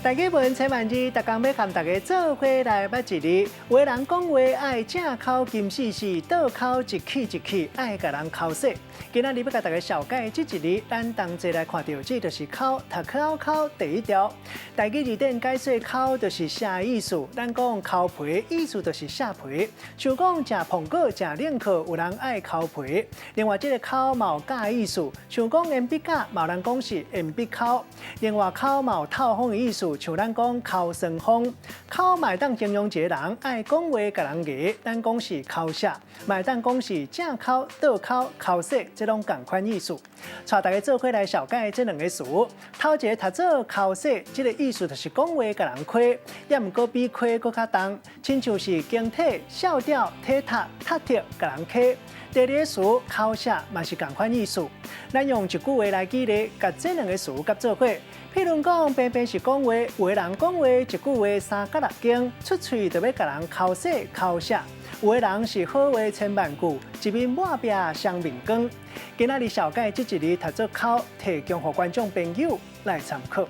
台語文千萬字，逐工欲共大家做伙來捌一字。有的人講話愛正剾金絲絲，倒剾一氣一氣，愛共人剾洗。今仔日欲共大家紹介這一字，咱同齊來看著，這就是剾，讀口剾第一條。台語字典解說剾就是啥意思？咱講剾皮，意思就是削皮。像講食蘋果、食冷酷，有人愛剾皮。另外，這个剾嘛有咬意思，像講鉛筆咬，嘛有人講是鉛筆剾。另外，剾嘛有透風的意思，像咱講剾霜風。剾嘛會當形容一個人愛講話共人牙，咱講是剾舌，嘛會當講是正剾、倒剾、剾洗，這攏仝款意思。帶大家做伙來紹介這兩个詞。頭一个讀做剾洗，這个意思就是講話共人虧，也毋過比虧閣較重，親像是經體、笑掉、體貼、踢貼共人溪。第二个詞剾舌嘛是仝款意思。咱用一句話來舉例，共這兩个詞佮做伙。譬如講，平平時講話，有的人講話一句話三角六經，出喙就欲共人剾洗剾舌；有的人是好話千萬句，一面抹壁雙面光。今仔日紹介這一字讀做剾，提供予觀眾朋友來參考。